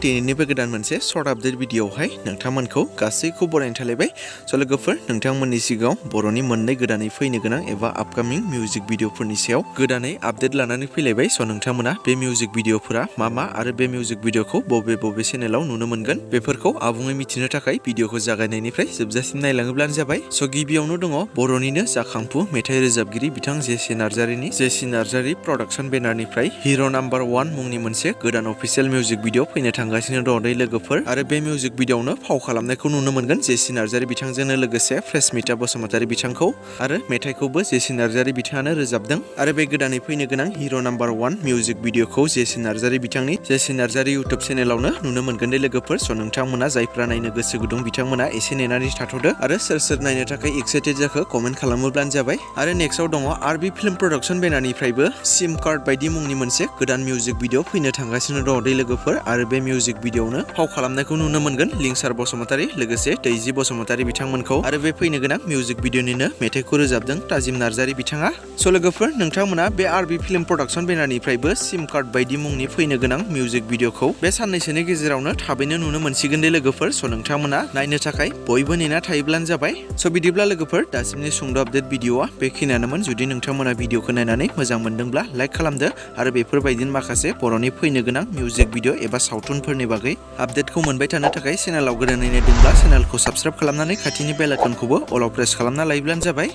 दिनैनिबो गोदान मोनसे short update भिडिअआवहाय नोंथांमोनखौ गासैखौ बरायनो थालायबाय। स' लोगोफोर नोंथांमोननि सिगाङाव बर'नि मोननै गोदानै फैनो गोनां एबा आपकामिं मिउजिक भिडिअफोरनि सायाव गोदानै आपडेट लानानै फैलायबाय। स' नोंथांमोना बे मिउजिक भिडिअफोरा मा आरो बे मिउजिक भिडिअखौ बबे चेनेलाव नुनो मोनगोन बेफोरखौ आबुङै मिथिनो थाखाय भिडिअखौ जागायनायनिफ्राय जोबजासिम नायलाङोब्लानो जाबाय। स' गिबियावनो दङ बर'निनो जाखांफु मेथाइ रोजाबगिरि बिथां जेसि नार्जारी प्रडाक्सन बेनारनिफ्राय हिर' नाम्बार 1 मुंनि मोनसे गोदान अफिसियेल मिउजिक भिडिअ फैनो थांगासिनो दङ दै लोगोफोर। आरो बे मिउजिक भिडिअआवनो फाव खालामनायखौ नुनो मोनगोन जेसि नार्जारी बिथांजोंनो लोगोसे फ्रेशमिता बसुमतारी बिथांखौ। आरो मेथाइखौबो जेसि नार्जारी बिथाङानो रोजाबदों। आरो बे गोदानै फैनो गोनां हिर' नाम्बार 1 मिउजिक भिडिअखौ जेसि नार्जारी बिथांनि जेसि नार्जारी इउटुब चेनेलावनो नुनो मोनगोन दै लोगोफोर। स' नोंथांमोना जायफ्रा नायनो गोसो गुदुं बिथांमोना एसे नेनानै थाथ'दो आरो सोर नायनो थाखाय एक्साइटेड जाखो कमेन्ट खालामोब्लानो जाबाय। आरो नेक्स्टआव दङ आरबि फिल्म प्रडाक्सन बेनारनिफ्रायबो सिम कार्ड बायदि मुंनि मोनसे गोदान मिउजिक भिडिअ फैनो थांगासिनो दङ दै लोगोफोर। आरो बे मिउजिक भिडिअआवनो फाव खालामनायखौ नुनो मोनगोन लिंसार बसुमतारी लोगोसे दैजि बसुमतारी बिथांमोनखौ। आरो बे फैनो गोनां मिउजिक भिडिअनिनो मेथाइखौ रोजाबदों ताजिम नार्जारी बिथाङा। स' लोगोफोर नोंथांमोना बे आरबि फिल्म प्रडाक्सन बेनारनिफ्रायबो सिम कार्ड बायदि मुंनि फैनो गोनां मिउजिक भिडिअखौ बे साननैसोनि गेजेरावनो थाबैनो नुनो मोनसिगोन दे लोगोफोर। स' नोंथांमोना नायनो थाखाय बयबो नेना थायोब्लानो जाबाय। स' बिदिब्ला लोगोफोर दासिमनि सुंद' आपडेट भिडिअआ बेखिनियानोमोन। जुदि नोंथांमोना भिडिअखौ नायनानै मोजां मोनदोंब्ला लाइक खालामदो आरो बेफोरबायदिनो माखासे बर'नि फैनो गोनां मिउजिक भिडिअ एबा सावथुनफोरनि बागै आपडेटखौ मोनबाय थानो थाखाय चेनेलाव गोदानै नायदोंब्ला चेनेलखौ साबस्क्राइब खालामनानै खाथिनि बेल आइकनखौबो अलाव प्रेस खालामना लायोब्लानो जाबाय।